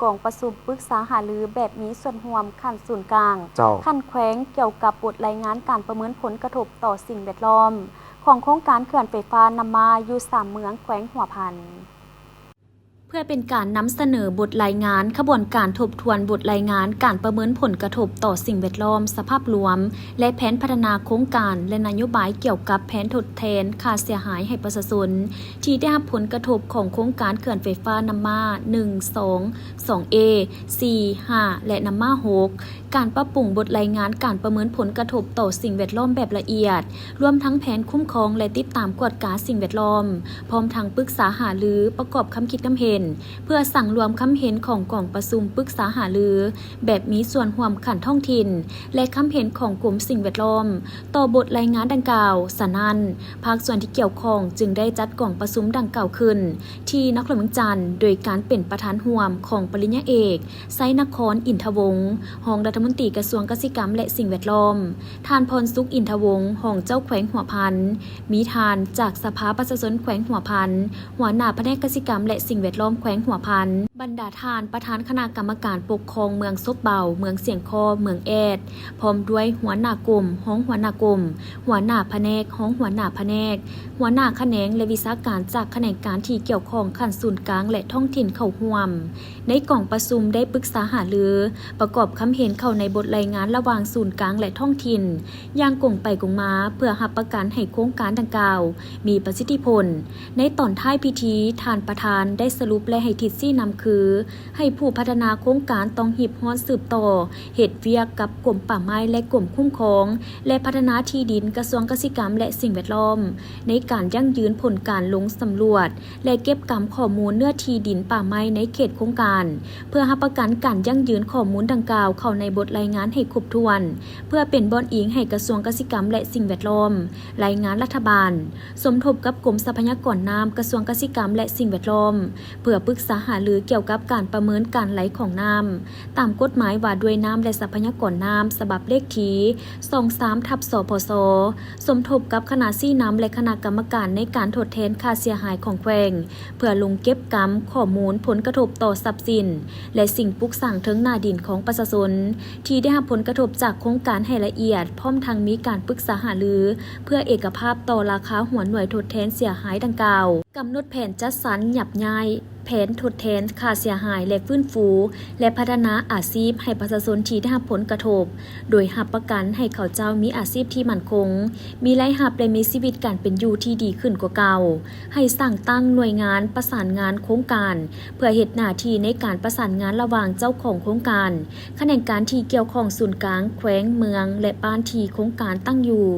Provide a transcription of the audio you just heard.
ກອງປະຊຸມປຶກສາຫາລືແບບມີສ່ວນຮ່ວມຂັ້ນສູນກາງ, ເຈົ້າ ຂັ້ນແຂວງ ກ່ຽວກັບບົດລາຍງານການປະເມີນຜົນກະທົບຕໍ່ສິ່ງແວດລ້ອມ ຂອງໂຄງການເຂື່ອນໄຟຟ້ານ້ຳມາ ຢູ່ສາມເມືອງແຂວງຫົວພັນ. ເພື່ອເປັນການນຳສະເໜີບົດລາຍງານຂະບວນການທົບທວນບົດລາຍງານການປະເມີນຜົນກະທົບຕໍ່ສິ່ງແວດລ້ອມສະພາບລວມ ແລະ ແຜນພັດທະນາໂຄງການ ແລະ ນະໂຍບາຍກ່ຽວກັບແຜນທົດແທນຄ່າເສຍຫາຍໃຫ້ປະຊາຊົນ ທີ່ໄດ້ຮັບຜົນກະທົບຂອງໂຄງການເຂື່ອນໄຟຟ້ານ້ຳມາ ໜຶ່ງ ສອງ ສອງເອ ສີ່ ຫ້າ ແລະ ນ້ຳມາ ຫົກ ການປັບປຸງບົດລາຍງານການປະເມີນຜົນກະທົບຕໍ່ສິ່ງແວດລ້ອມແບບລະອຽດ, ລວມທັງແຜນຄຸ້ມຄອງ ແລະ ຕິດຕາມກວດກາສິ່ງແວດລ້ອມ, ພ້ອມທັງປຶກສາຫາລືປະກອບຄຳຄິດຄຳເຫັນ ເພື່ອສັງລວມຄຳເຫັນຂອງກອງປະຊຸມປຶກສາຫາລືແບບມີສ່ວນຮ່ວມຂັ້ນທ້ອງຖິ່ນ ແລະ ຄຳເຫັນຂອງກົມສິ່ງແວດລ້ອມ ຕໍ່ບົດລາຍງານດັ່ງກ່າວ. ສະນັ້ນ, ພາກສ່ວນທີ່ກ່ຽວຂ້ອງຈຶ່ງໄດ້ຈັດກອງປະຊຸມດັ່ງກ່າວຂຶ້ນ ທີ່ນະຄອນຫຼວງວຽງຈັນ ໂດຍການເປັນປະທານຮ່ວມຂອງປະລິນຍາເອກ ໄຊນະຄອນ ອິນທະວົງ ຮອງລັດຖະມົນຕີກະຊວງກະສິກຳ ແລະ ສິ່ງແວດລ້ອມ, ທ່ານ ພອນສຸກ ອິນທະວົງ ຮອງເຈົ້າແຂວງຫົວພັນ, ມີທ່ານຈາກສະພາປະຊາຊົນແຂວງຫົວພັນ, ຫົວໜ້າພະແນກກະສິກຳ ແລະ ສິ່ງແວດລ້ອມແຂວງຫົວພັນ, ບັນດາທ່ານປະທານຄະນະກຳມະການປົກຄອງເມືອງສົບເບົາ, ເມືອງຊຽງຄໍ, ເມືອງແອດ, ພ້ອມດ້ວຍຫົວໜ້າກົມ, ຮອງຫົວໜ້າກົມ, ຫົວໜ້າພະແນກ, ຮອງຫົວໜ້າພະແນກ, ຫົວໜ້າຂະແໜງ ແລະ ວິຊາການຈາກຂະແໜງການທີ່ກ່ຽວຂ້ອງຂັ້ນສູນກາງ ແລະ ທ້ອງຖິ່ນເຂົ້າຮ່ວມ. ໃນກອງປະຊຸມໄດ້ປຶກສາຫາລືປະກອບຄຳເຫັນເຂົ້າໃນບົດລາຍງານລະຫວ່າງສູນກາງ ແລະ ທ້ອງຖິ່ນ ຢ່າງກົງໄປກົງມາ ເພື່ອຮັບປະກັນໃຫ້ໂຄງການດັ່ງກ່າວມີປະສິດທິຜົນ. ໃນຕອນທ້າຍພິທີ, ທ່ານປະທານໄດ້ສະຫຼຸບ ແລະ ໃຫ້ທິດຊີ້ນຳຄື ໃຫ້ຜູ້ພັດທະນາໂຄງການຕ້ອງຮີບຮ້ອນສືບຕໍ່ເຮັດວຽກກັບກົມປ່າໄມ້ ແລະ ກົມຄຸ້ມຄອງ ແລະ ພັດທະນາທີ່ດິນ ກະຊວງກະສິກຳ ແລະ ສິ່ງແວດລ້ອມ ໃນການຢັ້ງຢືນຜົນການລົງສຳຫຼວດ ແລະ ເກັບກຳຂໍ້ມູນເນື້ອທີ່ດິນປ່າໄມ້ໃນເຂດໂຄງການ ເພື່ອຮັບປະກັນການຢັ້ງຢືນຂໍ້ມູນດັ່ງກ່າວເຂົ້າໃນບົດລາຍງານໃຫ້ຄົບຖ້ວນ, ເພື່ອເປັນບ່ອນອີງໃຫ້ກະຊວງກະສິກຳ ແລະ ສິ່ງແວດລ້ອມ ລາຍງານລັດຖະບານ, ສົມທົບກັບກົມຊັບພະຍາກອນນ້ຳ ກະຊວງກະສິກຳ ແລະ ສິ່ງແວດລ້ອມ ເພື່ອປຶກສາຫາລືກ່ຽວກັບການປະເມີນການໄຫຼຂອງນ້ຳ ຕາມກົດໝາຍວ່າດ້ວຍນ້ຳ ແລະ ຊັບພະຍາກອນນ້ຳ ສະບັບເລກທີ ສອງສາມ ທັບ ສພສ, ສົມທົບກັບຄະນະຊີ້ນຳ ແລະ ຄະນະກຳມະການໃນການທົດແທນຄ່າເສຍຫາຍຂອງແຂວງ ເພື່ອລົງເກັບກຳຂໍ້ມູນຜົນກະທົບຕໍ່ຊັບສິນ ແລະ ສິ່ງປຸກສ້າງເທິງໜ້າດິນຂອງປະຊາຊົນ ທີ່ໄດ້ຮັບຜົນກະທົບຈາກໂຄງການໃຫ້ລະອຽດ, ພ້ອມທັງມີການປຶກສາຫາລືເພື່ອເອກະພາບຕໍ່ລາຄາຫົວໜ່ວຍທົດແທນເສຍຫາຍດັ່ງກ່າວ, ກຳນົດແຜນຈັດສັນຫຍັບຍ້າຍ, ແຜນທົດແທນຄ່າເສຍຫາຍ ແລະ ຟື້ນຟູ ແລະ ພັດທະນາອາຊີບໃຫ້ປະຊາຊົນທີ່ໄດ້ຮັບຜົນກະທົບ, ໂດຍຮັບປະກັນໃຫ້ເຂົາເຈົ້າມີອາຊີບທີ່ໝັ້ນຄົງ, ມີລາຍຮັບ ແລະ ມີຊີວິດການເປັນຢູ່ທີ່ດີຂຶ້ນກວ່າເກົ່າ. ໃຫ້ສ້າງຕັ້ງໜ່ວຍງານປະສານງານໂຄງການ ເພື່ອເຮັດໜ້າທີ່ໃນການປະສານງານລະຫວ່າງເຈົ້າຂອງໂຄງການ, ຂະແໜງການທີ່ກ່ຽວຂ້ອງສູນກາງ, ແຂວງ, ເມືອງ ແລະ ບ້ານທີ່ໂຄງການຕັ້ງຢູ່.